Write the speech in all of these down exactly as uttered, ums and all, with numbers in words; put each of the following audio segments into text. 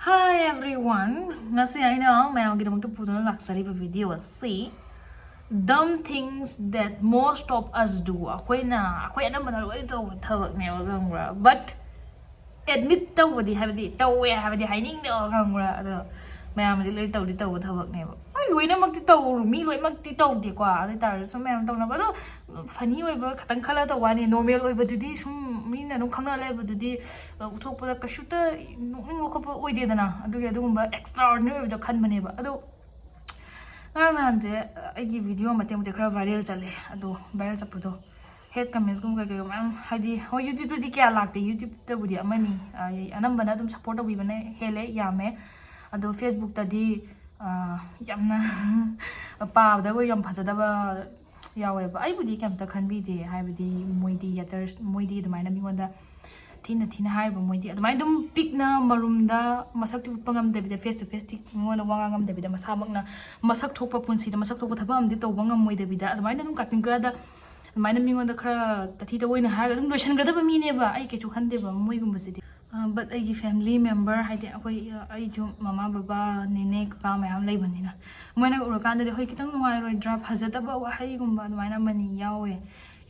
Hi everyone! ꯉꯁꯤ ꯑꯩꯅ ꯃꯌꯥꯝꯒꯤꯗꯃꯛꯇ ꯄꯨꯗꯨꯅ ꯂꯥꯛꯆꯔꯤꯕ video ꯑꯁꯤ Dumb things that most of us do. ꯑꯩꯈꯣꯏꯅ ꯑꯩꯈꯣꯏ ꯑꯅꯝꯕꯅ ꯂꯣꯏ ꯇꯧꯕ ꯊꯕꯛꯅꯦꯕ, ꯈꯪꯕ꯭ꯔꯥ? But admit ꯇꯧꯕꯗꯤ, ꯍꯥꯏꯕꯗꯤ ꯇꯧꯋꯦ ꯍꯥꯏꯕꯗꯤ ꯍꯥꯏꯅꯤꯡꯗꯦꯕ, ꯈꯪꯕ꯭ꯔꯥ? ꯑꯗꯣ ꯃꯌꯥꯝꯗꯤ ꯂꯣꯏ ꯇꯧꯗꯤ ꯇꯧꯕ ꯊꯕꯛꯅꯦꯕ. ꯍꯣꯏ, ꯂꯣꯏꯅꯃꯛꯇꯤ ꯇꯧꯔꯨ ꯃꯤ ꯂꯣꯏꯅꯃꯛꯇꯤ ꯇꯧꯗꯦꯀꯣ. ꯑꯗꯨ ꯑꯣꯏ ꯇꯥꯔꯁꯨ ꯃꯌꯥꯝ ꯇꯧꯅꯕ. ꯑꯗꯣ funny ꯑꯣꯏꯕ ꯈꯇꯪ ꯈꯜꯂ ꯇꯧꯕ ꯋꯥꯅꯤ. Normal ꯑꯣꯏꯕꯗꯨꯗꯤ ꯁꯨꯝ ꯃꯤꯅ ꯑꯗꯨꯝ ꯈꯪꯅ ꯂꯩꯕꯗꯨꯗꯤ, ꯑ, ꯎꯠꯊꯣꯛꯄꯗ ꯀꯩꯁꯨꯇ ꯅꯣꯛꯅꯤꯡꯕ ꯈꯣꯠꯄ ꯑꯣꯏꯗꯦꯗꯅ. ꯑꯗꯨꯒꯤ ꯑꯗꯨꯒꯨꯝꯕ extraordinary ꯑꯣꯏꯕꯗꯣ ꯈꯟꯕꯅꯦꯕ. ꯑꯗꯣ ꯉꯔꯥꯡ ꯅꯍꯥꯟꯁꯦ, ꯑ, ꯑꯩꯒꯤ video ꯃꯇꯦꯛ ꯃꯇꯦꯛ ꯈꯔ viral ꯆꯠꯂꯦ. ꯑꯗꯣ viral ꯆꯠꯄꯗꯣ hate commentsꯀꯨꯝꯕ ꯀꯩ ꯀꯩ ꯃꯌꯥꯝ, ꯍꯥꯏꯗꯤ, ꯍꯣꯏ, YouTubeꯇꯗꯤ ꯀꯌꯥ ꯂꯥꯛꯇꯦ. YouTubeꯇꯕꯨꯗꯤ ꯑꯃꯅꯤ, ꯑ, ꯑꯅꯝꯕꯅ ꯑꯗꯨꯝ support ꯇꯧꯕꯤꯕꯅ ꯍꯦꯜꯂꯦ, ꯌꯥꯝꯃꯦ. ꯑꯗꯣ Facebookꯇꯗꯤ, ꯑ, ꯌꯥꯝꯅ ꯄꯥꯕꯗꯒ ꯌꯥꯝ ꯐꯖꯗꯕ ꯌꯥꯎꯋꯦꯕ. ꯑꯩꯕꯨꯗꯤ ꯀꯩꯝꯇ ꯈꯟꯕꯤꯗꯦ, ꯍꯥꯏꯕꯗꯤ ꯃꯣꯏꯗꯤ haters, ꯃꯣꯏꯗꯤ ꯑꯗꯨꯃꯥꯏꯅ ꯃꯤꯉꯣꯟꯗ ꯊꯤꯅ ꯊꯤꯅ ꯍꯥꯏꯔꯤꯕ, ꯃꯣꯏꯗꯤ ꯑꯗꯨꯃꯥꯏꯅ ꯑꯗꯨꯝ ꯄꯤꯛꯅ ꯃꯔꯨꯝꯗ ꯃꯁꯛꯇꯤ ꯎꯠꯄ ꯉꯝꯗꯕꯤꯗ, face to faceꯇꯤ ꯃꯤꯉꯣꯟꯗ ꯋꯥ ꯉꯥꯡ ꯉꯝꯗꯕꯤꯗ, ꯃꯁꯥꯃꯛꯅ ꯃꯁꯛ ꯊꯣꯛꯄ, ꯄꯨꯟꯁꯤꯗ ꯃꯁꯛ ꯊꯣꯛꯄ ꯊꯕꯛ ꯑꯃꯗꯤ ꯇꯧꯕ ꯉꯝꯃꯣꯏꯗꯕꯤꯗ, ꯑꯗꯨꯃꯥꯏꯅ ꯑꯗꯨꯝ ꯀꯥꯆꯤꯟ ꯀꯣꯌꯥꯗ ꯑꯗꯨꯃꯥꯏꯅ ꯃꯤꯉꯣꯟꯗ ꯈꯔ ꯇꯊꯤ ꯇꯑꯣꯏꯅ ꯍꯥꯏꯔꯒ ꯑꯗꯨꯝ ꯂꯣꯏꯁꯤꯟꯒꯗꯕ ꯃꯤꯅꯦꯕ. ꯑꯩ ꯀꯩꯁꯨ ꯈꯟꯗꯦꯕ ꯃꯣꯏꯒꯨꯝꯕꯁꯤꯗꯤ. ꯑ, but ꯑꯩꯒꯤ family member, ꯍꯥꯏꯗꯤ ꯑꯩꯈꯣꯏ, ꯑ, ꯑꯩꯁꯨ ꯃꯃꯥ ꯕꯕꯥ, ꯅꯦꯅꯦ ꯀꯀꯥ ꯃꯌꯥꯝ ꯂꯩꯕꯅꯤꯅ, ꯃꯣꯏꯅ ꯎꯔꯀꯥꯟꯗꯗꯤ ꯍꯣꯏ ꯈꯤꯇꯪ ꯅꯨꯡꯉꯥꯏꯔꯣꯏꯗ꯭ꯔꯥ, ꯐꯖꯗꯕ ꯋꯥꯍꯩꯒꯨꯝꯕ ꯑꯗꯨꯃꯥꯏꯅ ꯑꯃꯅꯤ ꯌꯥꯎꯋꯦ.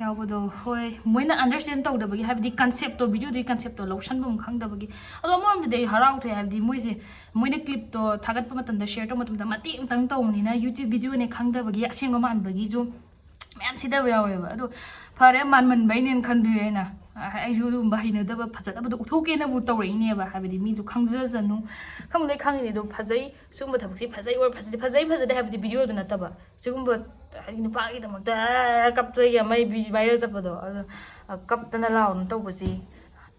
ꯌꯥꯎꯕꯗꯣ, ꯍꯣꯏ, ꯃꯣꯏꯅ understand ꯇꯧꯗꯕꯒꯤ, ꯍꯥꯏꯕꯗꯤ conceptꯇꯣ, videoꯗꯨꯒꯤ conceptꯇꯣ ꯂꯧꯁꯟꯕ ꯑꯃ ꯈꯪꯗꯕꯒꯤ. ꯑꯗꯣ ꯑꯃꯔꯣꯝꯗꯗꯤ ꯑꯩ ꯍꯔꯥꯎꯊꯣꯛꯑꯦ, ꯍꯥꯏꯕꯗꯤ ꯃꯣꯏꯁꯦ, ꯃꯣꯏꯅ clipꯇꯣ ꯊꯥꯒꯠꯄ ꯃꯇꯝꯗ, share ꯇꯧꯕ ꯃꯇꯝꯗ ꯃꯇꯦꯛ ꯑꯃꯇꯪ ꯇꯧꯕꯅꯤꯅ YouTube videoꯅꯦ ꯈꯪꯗꯕꯒꯤ, ꯑꯁꯦꯡꯕ ꯃꯥꯟꯕꯒꯤꯁꯨ ꯃꯌꯥꯝ ꯁꯤꯗꯕ ꯌꯥꯎꯋꯦꯕ. ꯑꯗꯣ ꯐꯔꯦ, ꯃꯥꯟꯃꯟꯕꯩꯅꯦꯅ ꯈꯟꯗꯣꯏꯅꯦ ꯑꯩꯅ. ꯑ, ꯑꯩꯁꯨ ꯑꯗꯨꯒꯨꯝꯕ ꯍꯩꯅꯗꯕ, ꯐꯖꯗꯕꯗꯣ ꯎꯠꯊꯣꯛꯀꯦꯅꯕꯨ ꯇꯧꯔꯛꯏꯅꯦꯕ, ꯍꯥꯏꯕꯗꯤ ꯃꯤꯁꯨ ꯈꯪꯖꯁꯅꯨ. ꯈꯪꯕꯗꯤ ꯂꯣꯏ ꯈꯪꯉꯤꯅꯦ, ꯑꯗꯣ ꯐꯖꯩ, ꯁꯤꯒꯨꯝꯕ ꯊꯕꯛꯁꯤ ꯐꯖꯩ ꯑꯣꯔ ꯐꯖꯗꯦ, ꯐꯖꯩ ꯐꯖꯗꯦ ꯍꯥꯏꯕꯗꯤ videoꯗꯨ ꯅꯠꯇꯕ, ꯁꯤꯒꯨꯝꯕ ꯍꯥꯏꯗꯤ ꯅꯨꯄꯥꯒꯤꯗꯃꯛꯇ ꯀꯞꯇꯣꯏꯒꯤ ꯑꯃ viral ꯆꯠꯄꯗꯣ, ꯑꯗꯣ, ꯑ, ꯀꯞꯇꯅ ꯂꯥꯎꯅ ꯇꯧꯕꯁꯤ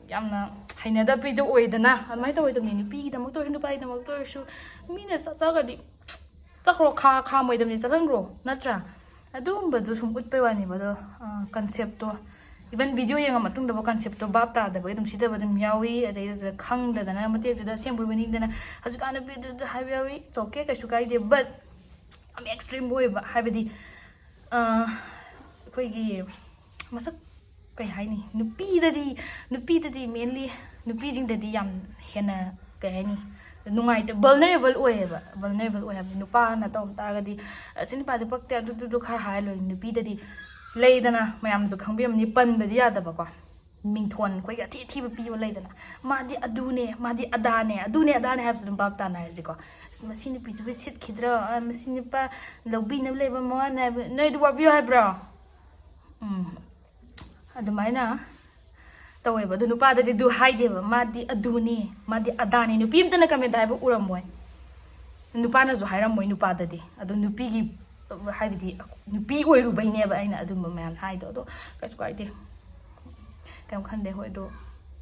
ꯌꯥꯝꯅ ꯍꯩꯅꯗꯕꯤꯗꯣ ꯑꯣꯏꯗꯅ. ꯑꯗꯨꯃꯥꯏꯅ ꯇꯧꯔꯣꯏꯗꯕꯅꯤ, ꯅꯨꯄꯤꯒꯤꯗꯃꯛꯇ ꯑꯣꯏꯔꯁꯨ ꯅꯨꯄꯥꯒꯤꯗꯃꯛꯇ ꯑꯣꯏꯔꯁꯨ. ꯃꯤꯅ ꯆꯠꯆꯈ꯭ꯔꯗꯤ ꯆꯠꯈ꯭ꯔꯣ, ꯈꯥ ꯈꯥꯝꯃꯣꯏꯗꯕꯅꯤ, ꯆꯠꯍꯟꯈ꯭ꯔꯣ, ꯅꯠꯇ꯭ꯔꯥ? ꯑꯗꯨꯒꯨꯝꯕꯗꯣ ꯁꯨꯝ ꯎꯠꯄꯩ ꯋꯥꯅꯦꯕ. ꯑꯗꯣ, ꯑ, conceptꯇꯣ, even video ꯌꯦꯡꯉ ꯃꯇꯨꯡꯗꯕꯨ conceptꯇꯣ ꯚꯥꯞ ꯇꯥꯗꯕꯒꯤ ꯑꯗꯨꯝ ꯁꯤꯗꯕ ꯑꯗꯨꯝ ꯌꯥꯎꯏ. ꯑꯗꯩꯗꯨꯗ ꯈꯪꯗꯗꯅ ꯃꯇꯦꯛꯇꯨꯗ ꯑꯁꯦꯡꯕ ꯑꯣꯏꯕ ꯅꯤꯡꯗꯅ ꯍꯧꯖꯤꯛꯀꯥꯟ ꯅꯨꯄꯤꯗꯨꯗ ꯍꯥꯏꯕ ꯌꯥꯎꯏ. It's okay, ꯀꯩꯁꯨ ꯀꯥꯏꯗꯦ. But ꯌꯥꯝ extreme ꯑꯣꯏꯕ, ꯍꯥꯏꯕꯗꯤ, ꯑ, ꯑꯩꯈꯣꯏꯒꯤ ꯃꯁꯛ, ꯀꯩ ꯍꯥꯏꯅꯤ, ꯅꯨꯄꯤꯗꯗꯤ, ꯅꯨꯄꯤꯗꯗꯤ mainly ꯅꯨꯄꯤꯁꯤꯡꯗꯗꯤ ꯌꯥꯝ ꯍꯦꯟꯅ ꯀꯩ ꯍꯥꯏꯅꯤ, ꯅꯨꯡꯉꯥꯏꯇ vulnerable ꯑꯣꯏꯌꯦꯕ꯫ Vulnerable ꯑꯣꯏ ꯍꯥꯏꯕꯗꯤ ꯅꯨꯄꯥꯅ ꯇꯧꯔꯝ ꯇꯥꯔꯒꯗꯤ "ꯑꯁꯤ ꯅꯨꯄꯥꯁꯦ ꯄꯛꯇꯦ" ꯑꯗꯨꯗꯨꯗꯨ ꯈꯔ ꯍꯥꯏꯔ ꯂꯣꯏ꯫ ꯅꯨꯄꯤꯗꯗꯤ ꯂꯩꯗꯅ, ꯃꯌꯥꯝꯁꯨ ꯈꯪꯕꯤꯔꯝꯅꯤ, ꯄꯟꯕꯗꯤ ꯌꯥꯗꯕꯀꯣ꯫ ꯃꯤꯡꯊꯣꯟ ꯑꯩꯈꯣꯏꯒꯤ ꯑꯊꯤ ꯑꯊꯤꯕ ꯄꯤꯕ ꯂꯩꯗꯅ, "ꯃꯥꯗꯤ ꯑꯗꯨꯅꯦ, ꯃꯥꯗꯤ ꯑꯗꯥꯅꯦ, ꯑꯗꯨꯅꯦ ꯑꯗꯥꯅꯦ" ꯍꯥꯏꯕꯁꯨ ꯑꯗꯨꯝ ꯚꯥꯞ ꯇꯥꯅꯔꯁꯤꯀꯣ꯫ "ꯑꯁ, ꯃꯁꯤ ꯅꯨꯄꯤꯁꯤꯕꯨ ꯁꯤꯠꯈꯤꯗ꯭ꯔꯣ? ꯑ, ꯃꯁꯤ ꯅꯨꯄꯥ ꯂꯧꯕꯤꯅꯕ ꯂꯩꯕ ꯃꯋꯥꯅ ꯍꯥꯏꯕ, ꯅꯣꯏ ꯑꯗꯨ ꯋꯥꯕꯤꯌꯨ ꯍꯥꯏꯕ꯭ꯔꯣ?" ꯎꯝ, ꯑꯗꯨꯃꯥꯏꯅ ꯇꯧꯋꯦꯕ꯫ ꯑꯗꯨ ꯅꯨꯄꯥꯗꯗꯤ ꯑꯗꯨ ꯍꯥꯏꯗꯦꯕ, "ꯃꯥꯗꯤ ꯑꯗꯨꯅꯤ, ꯃꯥꯗꯤ ꯑꯗꯥꯅꯤ"꯫ ꯅꯨꯄꯤ ꯑꯝꯇꯅ comment ꯍꯥꯏꯕ ꯎꯔꯝꯃꯣꯏ, ꯅꯨꯄꯥꯅꯁꯨ ꯍꯥꯏꯔꯝꯃꯣꯏ ꯅꯨꯄꯥꯗꯗꯤ꯫ ꯑꯗꯣ ꯅꯨꯄꯤꯒꯤ, ꯍꯥꯏꯕꯗꯤ, ꯅꯨꯄꯤ ꯑꯣꯏꯔꯨꯕꯩꯅꯦꯕ ꯑꯩꯅ ꯑꯗꯨꯝꯕ ꯃꯌꯥꯝ ꯍꯥꯏꯗꯣ꯫ ꯑꯗꯣ ꯀꯩꯁꯨ ꯀꯥꯏꯗꯦ, ꯀꯩꯝ ꯈꯟꯗꯦ꯫ ꯍꯣꯏ, ꯑꯗꯣ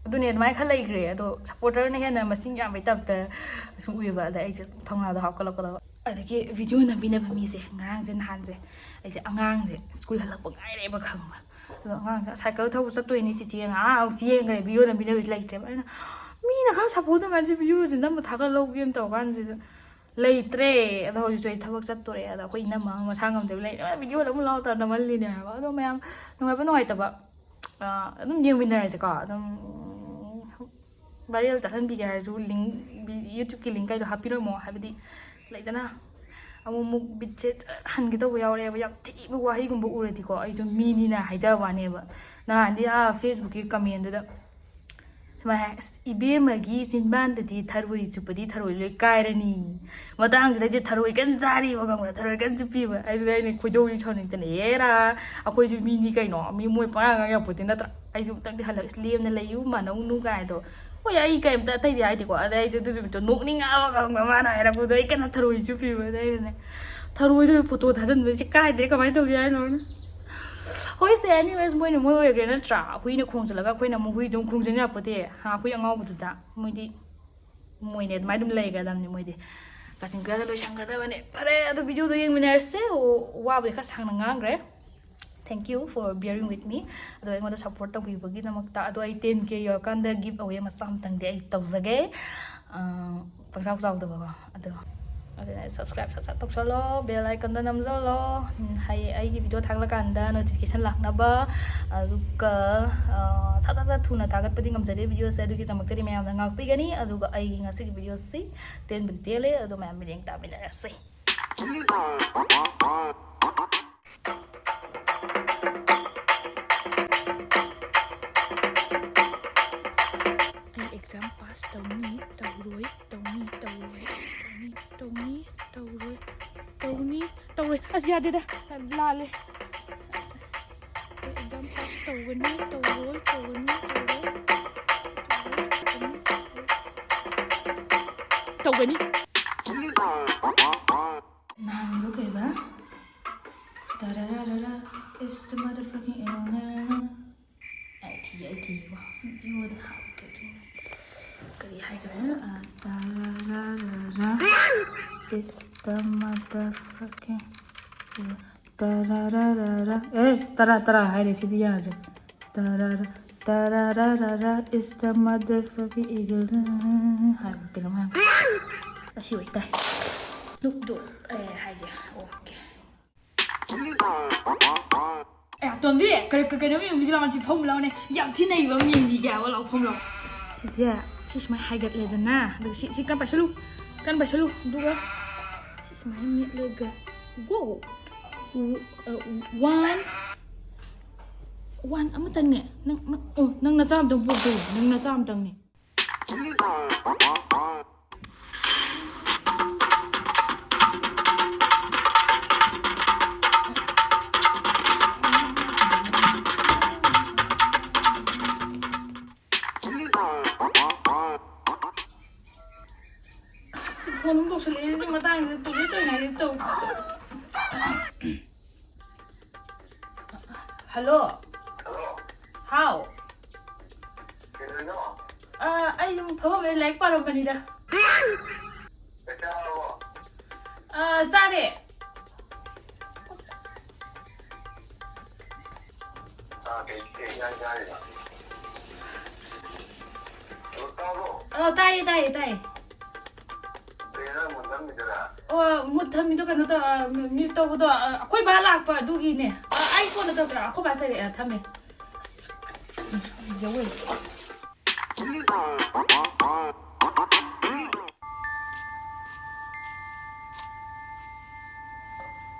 ꯑꯗꯨꯅꯦ, ꯑꯗꯨꯃꯥꯏꯅ ꯈꯔ ꯂꯩꯈ꯭ꯔꯦ꯫ ꯑꯗꯣ supporterꯅ ꯍꯦꯟꯅ ꯃꯁꯤꯡ ꯌꯥꯝꯕꯩ ꯇꯥꯏꯞꯇ ꯁꯨꯝ ꯎꯏꯌꯦꯕ꯫ ꯑꯗ ꯑꯩꯁꯦ ꯊꯧꯅꯥꯗꯣ ꯍꯥꯞꯀꯠꯂꯛꯀꯗꯕ꯫ ꯑꯗꯒꯤ video ꯅꯝꯕꯤꯅꯕ ꯃꯤꯁꯦ, ꯉꯔꯥꯡꯁꯦ, ꯅꯍꯥꯟꯁꯦ, ꯑꯩꯁꯦ ꯑꯉꯥꯡꯁꯦ ꯁ꯭ꯀꯨꯜ ꯍꯜꯂꯛꯄ ꯉꯥꯏꯔꯦꯕ, ꯈꯪꯕ꯭ꯔꯥ? ꯑꯗꯣ ꯑꯉꯥꯡꯁꯦ ꯁꯥꯏꯀꯜ ꯊꯧꯕ ꯆꯠꯇꯣꯏꯅꯦ ꯆꯤꯆꯦ, ꯉꯥꯏꯍꯥꯛ ꯆꯦꯟꯈ꯭ꯔꯦ, video ꯅꯝꯕꯤꯅꯕꯁꯨ ꯂꯩꯇ꯭ꯔꯦꯕ꯫ ꯑꯩꯅ, "ꯃꯤꯅ ꯈꯔ support ꯇꯧꯉꯥꯏꯁꯤ videoꯁꯦ ꯅꯝꯕ ꯊꯥꯒꯠꯍꯧꯒꯦꯅ ꯇꯧꯔꯀꯥꯟꯁꯤꯗ ꯂꯩꯇ꯭ꯔꯦ"꯫ ꯑꯗꯣ ꯍꯧꯖꯤꯛꯁꯨ ꯑꯩ ꯊꯕꯛ ꯆꯠꯇꯣꯔꯦ꯫ ꯑꯗꯣ ꯑꯩꯈꯣꯏ ꯏꯅꯝꯃ ꯑꯃ ꯃꯁꯥ ꯉꯝꯗꯕ ꯂꯩ, "ꯑ, videoꯗ ꯑꯃꯨꯛ ꯂꯥꯎ" ꯇꯧꯔ ꯅꯝꯍꯜꯂꯤꯅꯦ ꯍꯥꯏꯕ꯫ ꯑꯗꯣ ꯃꯌꯥꯝ ꯅꯨꯡꯉꯥꯏꯕ ꯅꯨꯡꯉꯥꯏꯇꯕ, ꯑ, ꯑꯗꯨꯝ ꯌꯦꯡꯃꯤꯟꯅꯔꯁꯦꯀꯣ꯫ ꯑꯗꯨꯝ viral ꯆꯠꯍꯟꯕꯤꯒꯦ ꯍꯥꯏꯔꯁꯨ link, YouTubeꯀꯤ link ꯀꯩꯗꯣ ꯍꯥꯞꯄꯤꯔꯝꯃꯣ꯫ ꯍꯥꯏꯕꯗꯤ ꯂꯩꯗꯅ, ꯑꯃꯨꯛ ꯑꯃꯨꯛ ꯕꯤꯠꯁꯦ ꯍꯟꯒꯦ ꯇꯧꯕ ꯌꯥꯎꯔꯛꯑꯦꯕ꯫ ꯌꯥꯝ ꯊꯤꯕ ꯋꯥꯍꯩꯒꯨꯝꯕ ꯎꯔꯗꯤꯀꯣ, ꯑꯩꯗꯣ ꯃꯤꯅꯤꯅ ꯍꯥꯏꯖꯕ ꯋꯥꯅꯦꯕ꯫ ꯅꯍꯥꯟꯗꯤ, ꯑꯥ, Facebookꯀꯤ commentꯗꯨꯗ ꯁꯨꯃꯥꯏꯅ ꯍꯥꯏ, "ꯑꯁ, ꯏꯕꯦꯝꯃꯒꯤ ꯆꯤꯟꯕꯥꯟꯗꯗꯤ ꯊꯔꯣꯏ ꯆꯨꯞꯄꯗꯤ ꯊꯔꯣꯏ ꯂꯣꯏ ꯀꯥꯏꯔꯅꯤ"꯫ ꯃꯇꯥꯡꯗꯨꯗ ꯑꯩꯁꯦ ꯊꯔꯣꯏ ꯀꯟꯅ ꯆꯥꯔꯤꯕ, ꯈꯪꯕ꯭ꯔꯥ? ꯊꯔꯣꯏ ꯀꯟꯅ ꯆꯨꯞꯄꯤꯕ꯫ ꯑꯗꯨꯗ ꯑꯩꯅ ꯈꯣꯏꯗꯧꯁꯦ ꯁꯥꯎꯅꯤꯡꯗꯅ, "ꯑꯦꯔꯥ, ꯑꯩꯈꯣꯏꯁꯨ ꯃꯤꯅꯤ ꯀꯩꯅꯣ, ꯃꯤ ꯃꯣꯏ ꯄꯉꯥꯡ ꯉꯥꯡ ꯌꯥꯄꯣꯠꯇꯦ ꯅꯠꯇ꯭ꯔꯥ?" ꯑꯩꯁꯨ ꯑꯃꯨꯛꯇꯪꯗꯤ ꯍꯜꯂꯛ, "ꯏꯁ, ꯂꯦꯝꯅ ꯂꯩꯌꯨ, ꯃꯥꯅꯧꯅꯨ" ꯀꯥꯏꯗꯣ꯫ ꯍꯣꯏ, ꯑꯩ ꯀꯩꯝꯇ ꯑꯇꯩꯗꯤ ꯍꯥꯏꯗꯦꯀꯣ꯫ ꯑꯗꯩ ꯑꯩꯁꯦ ꯑꯗꯨ ꯅꯨꯃꯤꯠꯇꯣ ꯅꯣꯛꯅꯤꯡꯉꯛꯑꯕ, ꯈꯪꯕ꯭ꯔꯥ? ꯃꯥꯅ ꯍꯥꯏꯔꯛꯄꯗꯣ ꯑꯩ ꯀꯟꯅ ꯊꯔꯣꯏ ꯆꯨꯞꯄꯤꯕ꯫ ꯑꯗꯩ ꯑꯩꯅꯅꯦ, "ꯊꯔꯣꯏꯗꯣ photo ꯊꯥꯖꯤꯟꯕꯁꯦ ꯀꯥꯏꯗ꯭ꯔꯦ, ꯀꯃꯥꯏꯅ ꯇꯧꯁꯦ ꯍꯥꯏꯅꯣ?" ꯍꯣꯏꯁꯦ, anyways, ꯃꯣꯏꯅ ꯃꯣꯏ ꯑꯣꯏꯈ꯭ꯔꯦ ꯅꯠꯇ꯭ꯔꯥ? ꯍꯨꯏꯅ ꯈꯣꯡꯖꯤꯜꯂꯒ ꯑꯩꯈꯣꯏꯅ ꯑꯃꯨꯛ ꯍꯨꯏꯗꯣ ꯑꯃꯨꯛ ꯈꯣꯡꯖꯤꯟ ꯌꯥꯄꯣꯠꯇꯦ꯫ ꯍꯥ, ꯍꯨꯏ ꯑꯉꯥꯎꯕꯗꯨꯗ꯫ ꯃꯣꯏꯗꯤ ꯃꯣꯏꯅꯦ ꯑꯗꯨꯃꯥꯏꯅ ꯑꯗꯨꯝ ꯂꯩꯒꯗꯕꯅꯤ ꯃꯣꯏꯗꯤ꯫ ꯀꯥꯆꯤꯟ ꯀꯣꯏꯌꯥꯗ ꯂꯣꯏꯁꯟꯒꯗꯕꯅꯤ꯫ ꯐꯔꯦ, ꯑꯗꯨ videoꯗꯣ ꯌꯦꯡꯃꯤꯟꯅꯔꯁꯦ꯫ ꯑꯣ, ꯋꯥꯕꯨꯗꯤ ꯈꯔ ꯁꯥꯡꯅ ꯉꯥꯡꯈ꯭ꯔꯦ꯫ Thank you for bearing with me꯫ ꯑꯗꯣ ꯑꯩꯉꯣꯟꯗ support ꯇꯧꯕꯤꯕꯒꯤꯗꯃꯛꯇ꯫ ꯑꯗꯣ ꯑꯩ ten K ꯌꯧꯔꯀꯥꯟꯗ giveaway ꯃꯆꯥ ꯑꯃꯇꯪꯗꯤ ꯑꯩ ꯇꯧꯖꯒꯦ꯫ ꯑ, ꯄꯪꯆꯥꯎ ꯆꯥꯎꯗꯕꯀꯣ꯫ ꯑꯗꯣ ꯑꯗꯨꯅ subscribe ꯁꯠ ꯁꯠ ꯇꯧꯁꯜꯂꯣ, bell icon ꯗ ꯅꯝꯖꯜꯂꯣ꯫ ꯎꯝ, ꯍꯌꯦꯡ ꯑꯩꯒꯤ video ꯊꯥꯒꯠꯂꯀꯥꯟꯗ notification ꯂꯥꯛꯅꯕ꯫ ꯑꯗꯨꯒ, ꯑ, ꯁꯠ ꯁꯠ ꯁꯠ ꯊꯨꯅ ꯊꯥꯒꯠꯄꯗꯤ ꯉꯝꯖꯗꯦ video ꯁꯦ, ꯑꯗꯨꯒꯤꯗꯃꯛꯇꯗꯤ ꯃꯌꯥꯝꯅ ꯉꯥꯛꯄꯤꯒꯅꯤ꯫ ꯑꯗꯨꯒ ꯑꯩꯒꯤ ꯉꯁꯤꯒꯤ video ꯁꯤ ꯇꯦꯟꯕꯨꯗꯤ ꯇꯦꯜꯂꯦ, ꯑꯗꯣ ꯃꯌꯥꯝ ꯃꯤꯠꯌꯦꯡ ꯇꯥꯃꯤꯟꯅꯔꯁꯤ꯫ ꯑꯩ exam pass ꯇꯧꯅꯤ, ꯇꯧꯔꯣꯏ, ꯇꯧꯅꯤ, ꯇꯧꯔꯣꯏ, ꯇꯧꯅꯤ, ꯇꯧꯅꯤ, ꯇꯧꯔꯣꯏ, ꯇꯧꯅꯤ, ꯇꯧꯔꯣꯏ꯫ ꯑꯁ, ꯌꯥꯗꯦꯗ, ꯂꯥꯜꯂꯦ꯫ ꯑꯩ exam pass ꯇꯧꯒꯅꯤ, ꯇꯧꯔꯣꯏ, ꯇꯧꯒꯅꯤ, ꯇꯧꯔꯣꯏ, ꯇꯧꯔꯣꯏ, ꯇꯧꯒꯅꯤ, ꯇꯧꯒꯅꯤ꯫ ꯅꯍꯥꯟꯒꯤꯗꯣ ꯀꯩꯕ? ꯇꯔꯥꯔꯥꯔꯥ, it's the motherfucking ꯑꯩ ꯊꯤ, ꯑꯩ ꯊꯤꯀꯣ꯫ ꯀꯔꯤ ꯍꯥꯏꯈ꯭ꯔꯦ? ꯑ, ꯇꯔꯥꯔꯥꯔꯥ, it's the motherfucking ꯇꯔꯥꯔꯥꯔꯥ꯫ ꯑꯦ, ꯇꯔꯥ, ꯇꯔꯥ ꯍꯥꯏꯔꯦ, ꯁꯤꯗꯤ ꯌꯥꯗ꯭ꯔꯦ꯫ ꯇꯔꯥꯔꯥ, ꯇꯔꯥꯔꯥꯔꯥ, it's the motherfucking eagle ꯍꯥꯏꯕ ꯀꯩꯅꯣꯝ ꯍꯥꯏꯕ꯫ ꯑꯁꯤ ꯑꯣꯏꯇꯥꯏ꯫ Snoop Dogg, ꯑꯦ, ꯍꯥꯏꯁꯦ꯫ Okay꯫ ꯑꯦ, ꯇꯣꯝꯕꯤ, ꯀꯔꯤ, ꯀ-, ꯀꯩꯅꯣꯝ ꯌꯦꯡꯕꯤꯒꯦ ꯂꯥꯛꯑꯣ, ꯁꯤ ꯐꯝꯃꯨ ꯂꯥꯛꯑꯣꯅꯦ꯫ ꯌꯥꯝ ꯊꯤ ꯅꯩꯕ ꯑꯃ ꯌꯦꯡꯕꯤꯒꯦ ꯍꯥꯏꯕ, ꯂꯥꯛꯑꯣ, ꯐꯝꯃꯨ ꯂꯥꯛꯑꯣ꯫ ꯁꯤꯁꯦ, ꯁꯤ ꯁꯨꯃꯥꯏꯅ ꯍꯥꯏꯒꯠꯂꯦꯗꯅ, ꯑꯗꯨꯒ ꯁꯤ, ꯁꯤ ꯀꯟ ꯄꯥꯏꯁꯜꯂꯨ, ꯀꯟ ꯄꯥꯏꯁꯜꯂꯨ, ꯑꯗꯨꯒ ꯁꯤ ꯁꯨꯃꯥꯏꯅ ꯃꯦꯠꯂꯒ, go! ꯎ-, ꯑ, ꯎ-, one, one ꯑꯃꯇꯪꯅꯦ꯫ ꯅꯪ, ꯅꯪ, ꯑꯣ, ꯅꯪ ꯅꯆꯥ ꯑꯃꯇꯪ ꯄꯣꯛꯇꯣꯏꯅꯦ, ꯅꯪ ꯅꯆꯥ ꯑꯃꯇꯪꯅꯦ꯫ ꯑꯁ, ꯐꯣꯟ ꯑꯃꯨꯛ ꯇꯧꯁꯜꯂꯛꯑꯦ, ꯁꯤ ꯃꯇꯥꯡꯁꯤꯗ ꯇꯧꯒꯦ ꯇꯧꯔꯤꯉꯩꯗ ꯇꯧ-, hello꯫ ꯍꯜꯂꯣ꯫ ꯍꯥꯎ꯫ ꯀꯩꯗꯧꯔꯤꯅꯣ? ꯑ, ꯑꯩ ꯁꯨꯝ ꯐꯝꯃꯝꯕꯅꯤ, ꯂꯥꯏꯔꯤꯛ ꯄꯥꯔꯝꯕꯅꯤꯗ꯫ ꯆꯥꯛ ꯆꯥꯔꯕꯣ? ꯑ, ꯆꯥꯔꯦ꯫ ꯆꯥ ꯀꯩ, ꯀꯩ ꯏꯟꯖꯥꯡ ꯆꯥꯔꯤꯕ? ꯍꯜꯂꯣ, ꯇꯥꯕ꯭ꯔꯣ? ꯑ, ꯇꯥꯏꯌꯦ, ꯇꯥꯏꯌꯦ, ꯇꯥꯏꯌꯦ꯫ ꯀꯩ ꯏꯟꯖꯥꯡ ꯃꯨꯟꯗ ꯑꯣ, ꯃꯨꯠ ꯊꯝꯃꯤꯗꯣ ꯀꯩꯅꯣ ꯇꯧ, ꯑ, ꯃ꯭ꯌꯨꯠ ꯇꯧꯕꯗꯣ, ꯑ, ꯑꯩꯈꯣꯏ ꯕꯥ ꯂꯥꯛꯄ ꯑꯗꯨꯒꯤꯅꯦ꯫ ꯑ, ꯑꯩ ꯀꯣꯟꯅ ꯇꯧꯔꯛꯀꯦ, ꯑꯩꯈꯣꯏ ꯕꯥ ꯆꯪꯉꯛꯑꯦ, ꯑ, ꯊꯝꯃꯦ꯫ ꯑꯁ, ꯌꯧꯋꯦ꯫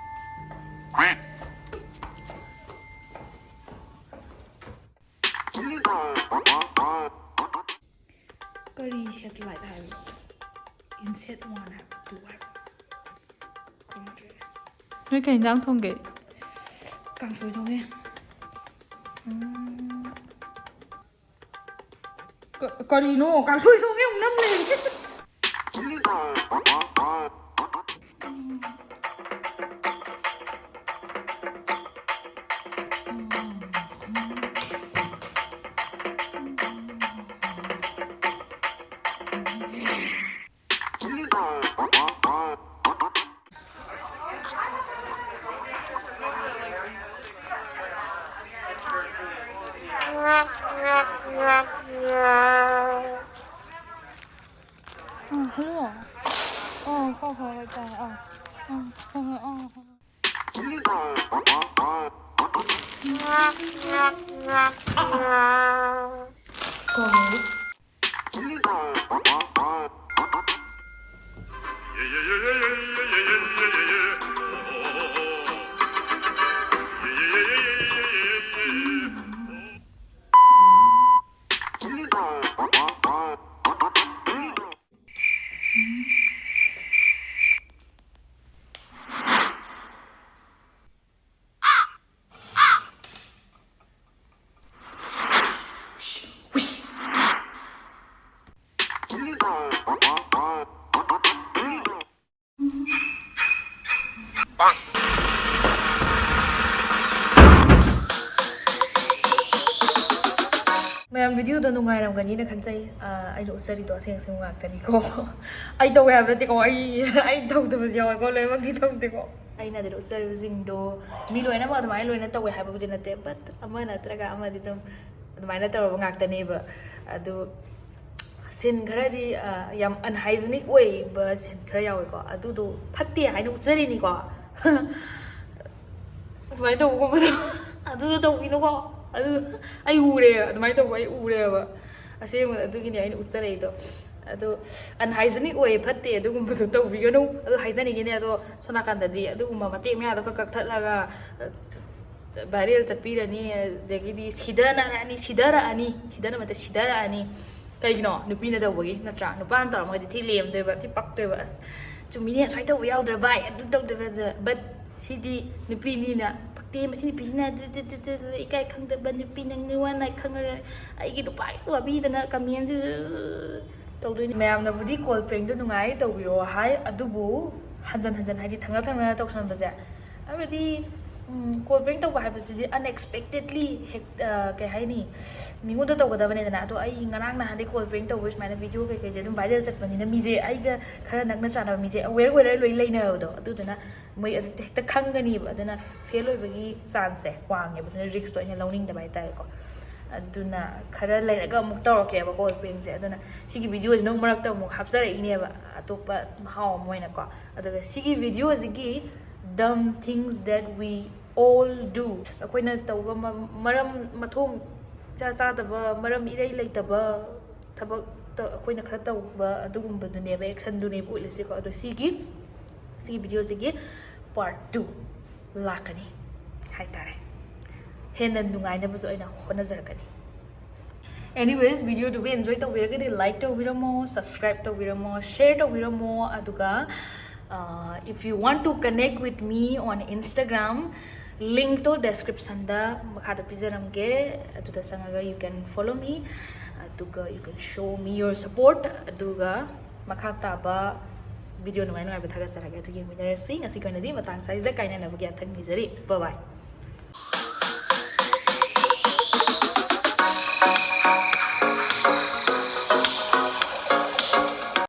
ꯀꯔꯤ ꯁꯦꯇꯦꯂꯥꯏꯠ ꯍꯥꯏꯕꯅꯣ? ꯏꯟꯁꯦꯠ ꯋꯥꯟ ꯍꯥꯏꯕ, ꯇꯨ ꯍꯥꯏꯕ? ꯈꯪꯗ꯭ꯔꯦ꯫ ꯅꯣꯏ ꯀꯩ ꯏꯟꯖꯥꯡ ꯊꯣꯡꯒꯦ? ꯀꯥꯡꯁꯣꯏ ꯊꯣꯡꯉꯦ꯫ ꯎꯝ꯫ ꯀ-, ꯀꯔꯤꯅꯣ? ꯀꯥꯡꯁꯣꯏ ꯊꯣꯡꯉꯦ ꯑꯃꯨꯛ ꯅꯝ ꯂꯩ꯫ ꯑ, ꯍꯜꯂꯣ꯫ ꯑ, ꯍꯣꯏ, ꯍꯣꯏ, ꯍꯣꯏ, ꯇꯥꯏ꯫ ꯑ, ꯑ, ꯍꯣꯏ, ꯍꯣꯏ, ꯑ, ꯍꯣꯏ꯫ ꯀꯔꯤ? ꯃꯌꯥꯝ, ꯚꯤꯗꯤꯑꯣꯗꯣ ꯅꯨꯡꯉꯥꯏꯔꯝꯒꯅꯤꯅ ꯈꯟꯖꯩ꯫ ꯑꯥ, ꯑꯩꯅ ꯎꯠꯆꯔꯤꯗꯣ ꯑꯁꯦꯡ ꯑꯁꯦꯡꯕ ꯉꯥꯛꯇꯅꯤꯀꯣ꯫ ꯑꯩ ꯇꯧꯋꯦ ꯍꯥꯏꯕ ꯅꯠꯇꯦꯀꯣ, ꯑꯩ, ꯑꯩ ꯇꯧꯗꯕꯁꯨ ꯌꯥꯎꯋꯦꯀꯣ, ꯂꯣꯏꯅꯃꯛꯇꯤ ꯇꯧꯗꯦꯀꯣ꯫ ꯑꯩꯅ ꯑꯗꯨꯗ ꯎꯠꯆꯔꯤꯕꯁꯤꯡꯗꯣ ꯃꯤ ꯂꯣꯏꯅꯃꯛ ꯑꯗꯨꯃꯥꯏꯅ ꯂꯣꯏꯅ ꯇꯧꯋꯦ ꯍꯥꯏꯕꯕꯨꯗꯤ ꯅꯠꯇꯦ, but ꯑꯃ ꯅꯠꯇ꯭ꯔꯒ ꯑꯃꯗꯤ ꯑꯗꯨꯝ ꯑꯗꯨꯃꯥꯏꯅ ꯇꯧꯔꯕ ꯉꯥꯛꯇꯅꯦꯕ꯫ ꯑꯗꯨ ꯑꯁ, ꯁꯤꯟ ꯈꯔꯗꯤ ꯑ, ꯌꯥꯝ ꯑꯟꯍꯥꯏꯖꯤꯅꯤꯛ ꯑꯣꯏꯕ ꯁꯤꯟ ꯈꯔ ꯌꯥꯎꯋꯦꯀꯣ, ꯑꯗꯨꯗꯣ ꯐꯠꯇꯦ ꯍꯥꯏꯅ ꯎꯠꯆꯔꯤꯅꯤꯀꯣ꯫ ꯁꯨꯃꯥꯏꯅ ꯇꯧꯕꯒꯨꯝꯕꯗꯣ ꯑꯗꯨꯗꯣ ꯇꯧꯕꯤꯅꯨꯀꯣ꯫ ꯑꯗꯨ ꯑꯩ ꯎꯔꯦ, ꯑꯗꯨꯃꯥꯏꯅ ꯇꯧꯕ ꯑꯩ ꯎꯔꯦꯕ꯫ ꯑꯁꯦꯡꯕ ꯑꯗꯨꯒꯤꯅꯤ ꯑꯩꯅ ꯎꯠꯆꯔꯛꯏꯗꯣ꯫ ꯑꯗꯣ ꯑꯟꯍꯥꯏꯖꯤꯅꯤꯛ ꯑꯣꯏꯌꯦ, ꯐꯠꯇꯦ, ꯑꯗꯨꯒꯨꯝꯕꯗꯣ ꯇꯧꯕꯤꯒꯅꯨ꯫ ꯑꯗꯨ ꯍꯥꯏꯖꯅꯤꯡꯉꯤꯅꯦ꯫ ꯑꯗꯣ ꯁꯣꯝ ꯅꯥꯀꯟꯗꯗꯤ ꯑꯗꯨꯒꯨꯝꯕ ꯃꯇꯦꯛ ꯃꯌꯥꯗꯣ ꯈꯛ ꯀꯛꯊꯠꯂꯒ ꯚꯥꯏꯔꯦꯜ ꯆꯠꯄꯤꯔꯅꯤ, ꯑꯗꯒꯤꯗꯤ ꯁꯤꯗꯅꯔꯛꯑꯅꯤ, ꯁꯤꯗꯔꯛꯑꯅꯤ, ꯁꯤꯗꯅꯕ ꯅꯠꯇꯦ, ꯁꯤꯗꯔꯛꯑꯅꯤ꯫ ꯀꯩꯒꯤꯅꯣ? ꯅꯨꯄꯤꯅ ꯇꯧꯕꯒꯤ ꯅꯠꯇ꯭ꯔꯥ? ꯅꯨꯄꯥꯅ ꯇꯧꯔꯝꯃꯒꯗꯤ ꯊꯤ ꯂꯦꯝꯗꯣꯏꯕ, ꯊꯤ ꯄꯛꯇꯣꯏꯕ꯫ "ꯑꯁ, ꯆꯨꯝꯃꯤꯅꯦ, ꯑꯁꯨꯃꯥꯏꯅ ꯇꯧꯕ ꯌꯥꯎꯗ꯭ꯔ ꯚꯥꯏ, ꯑꯗꯨ ꯇꯧꯗꯕ", ꯑꯗꯨ꯫ But ꯁꯤꯗꯤ ꯅꯨꯄꯤꯅꯤꯅ ꯄꯛꯇꯦ, ꯃꯁꯤ ꯅꯨꯄꯤꯁꯤꯅ ꯑꯗꯨ, ꯑꯗꯨ, ꯑꯗꯨ, ꯑꯗꯨ, ꯑꯗꯨ, ꯏꯀꯥꯏ ꯈꯪꯗꯕ ꯅꯨꯄꯤ, ꯅꯪ ꯅꯋꯥ ꯅꯥꯏ ꯈꯪꯉꯔꯣꯏ, ꯑꯩꯒꯤ ꯅꯨꯄꯥꯒꯤ ꯋꯥꯕꯤꯗꯅ ꯀꯃꯦꯟꯁꯤ ꯇꯧꯗꯣꯏꯅꯤ꯫ ꯃꯌꯥꯝꯅꯕꯨꯗꯤ ꯀꯣꯜ ꯄ꯭ꯔꯦꯡꯗꯣ ꯅꯨꯡꯉꯥꯏ ꯇꯧꯕꯤꯔꯣ ꯍꯥꯏ, ꯑꯗꯨꯕꯨ ꯍꯟꯖꯟ ꯍꯟꯖꯟ, ꯍꯥꯏꯗꯤ ꯊꯪꯅ ꯊꯪꯅꯅ ꯇꯧꯁꯟꯕꯁꯦ, ꯍꯥꯏꯕꯗꯤ ꯀꯣꯜ ꯄ꯭ꯔꯦꯡ ꯇꯧꯕ ꯍꯥꯏꯕꯁꯤꯗꯤ unexpectedly ꯍꯦꯛ, ꯑ, ꯀꯩ ꯍꯥꯏꯅꯤ, ꯃꯤꯉꯣꯟꯗ ꯇꯧꯒꯗꯕꯅꯦꯗꯅ꯫ ꯑꯗꯣ ꯑꯩ ꯉꯔꯥꯡ ꯅꯍꯥꯟꯗꯩ ꯀꯣꯜ ꯄ꯭ꯔꯦꯡ ꯇꯧꯕ ꯁꯨꯃꯥꯏꯅ ꯚꯤꯗꯤꯑꯣ ꯀꯩꯀꯩꯁꯦ ꯑꯗꯨꯝ ꯚꯥꯏꯔꯦꯜ ꯆꯠꯄꯅꯤꯅ, ꯃꯤꯁꯦ, ꯑꯩꯒ ꯈꯔ ꯅꯛꯅ ꯆꯥꯟꯅꯕ ꯃꯤꯁꯦ ꯑꯋꯦꯔ ꯑꯣꯏꯔ ꯂꯣꯏ ꯂꯩꯅꯕꯗꯣ, ꯑꯗꯨꯗꯨꯅ ꯃꯣꯏ ꯑꯗꯨ ꯍꯦꯛꯇ ꯈꯪꯒꯅꯤꯕ꯫ ꯑꯗꯨꯅ ꯐꯦꯜ ꯑꯣꯏꯕꯒꯤ ꯆꯥꯟꯁꯁꯦ ꯋꯥꯡꯉꯦꯕ, ꯑꯗꯨꯅ ꯔꯤꯛꯁꯇꯣ ꯑꯩꯅ ꯂꯧꯅꯤꯡꯗꯕ ꯍꯥꯏꯇꯥꯔꯦꯀꯣ꯫ ꯑꯗꯨꯅ ꯈꯔ ꯂꯩꯔꯒ ꯑꯃꯨꯛ ꯇꯧꯔꯛꯀꯦꯕ ꯀꯣꯜ ꯄ꯭ꯔꯦꯡꯁꯦ꯫ ꯑꯗꯨꯅ ꯁꯤꯒꯤ ꯚꯤꯗꯤꯑꯣꯁꯤ ꯅꯪ ꯃꯔꯛꯇ ꯑꯃꯨꯛ ꯍꯥꯞꯆꯔꯛꯏꯅꯦꯕ, ꯑꯇꯣꯞꯄ ꯃꯍꯥꯎ ꯑꯃ ꯑꯣꯏꯅꯀꯣ꯫ ꯑꯗꯨꯒ ꯁꯤꯒꯤ ꯚꯤꯗꯤꯑꯣꯁꯤꯒꯤ dumb things that we all do, ꯑꯩꯈꯣꯏꯅ ꯇꯧꯕ ꯃ-, ꯃꯔꯝ ꯃꯊꯣꯡ ꯏꯆꯥ ꯆꯥꯗꯕ, ꯃꯔꯝ ꯏꯔꯩ ꯂꯩꯇꯕ ꯊꯕꯛꯇ ꯑꯩꯈꯣꯏꯅ ꯈꯔ ꯇꯧꯕ ꯑꯗꯨꯒꯨꯝꯕꯗꯨꯅꯦꯕ, ꯑꯦꯛꯁꯟꯗꯨꯅꯦꯕ ꯎꯠꯂꯤꯁꯦꯀꯣ꯫ ꯑꯗꯣ ꯁꯤꯒꯤ, ꯁꯤꯒꯤ ꯚꯤꯗꯤꯑꯣꯁꯤꯒꯤ part two ꯂꯥꯛꯀꯅꯤ ꯍꯥꯏꯇꯥꯔꯦ, ꯍꯦꯟꯅ ꯅꯨꯡꯉꯥꯏꯅꯕꯁꯨ ꯑꯩꯅ ꯍꯣꯠꯅꯖꯔꯛꯀꯅꯤ꯫ Anyways, ꯚꯤꯗꯤꯑꯣꯗꯨꯕꯨ enjoy ꯇꯧꯕꯤꯔꯒꯗꯤ like ꯇꯧꯕꯤꯔꯝꯃꯣ, subscribe ꯇꯧꯕꯤꯔꯝꯃꯣ, share ꯇꯧꯕꯤꯔꯝꯃꯣ꯫ ꯑꯗꯨꯒ, uh, if you want to connect with me on Instagram, linkꯇꯣ descriptionꯗ ꯃꯈꯥꯗ ꯄꯤꯖꯔꯝꯒꯦ, ꯑꯗꯨꯗ ꯆꯪꯉꯒ you can follow me, ꯑꯗꯨꯒ you can show me your support꯫ ꯑꯗꯨꯒ ꯃꯈꯥ ꯇꯥꯕ ꯚꯤꯗꯤꯑꯣ ꯅꯨꯡꯉꯥꯏ ꯅꯨꯡꯉꯥꯏꯕ ꯊꯥꯒꯠꯆꯔꯛꯀꯦ, ꯑꯗꯨ ꯌꯦꯡꯃꯤꯟꯅꯔꯁꯤ꯫ ꯉꯁꯤꯒꯤ ꯑꯣꯏꯅꯗꯤ ꯃꯇꯥꯡ ꯁ꯭ꯋꯥꯏꯁꯤꯗ ꯀꯥꯏꯅꯅꯕꯒꯤ ꯌꯥꯊꯪ ꯅꯤꯖꯔꯤ꯫ Bye bye꯫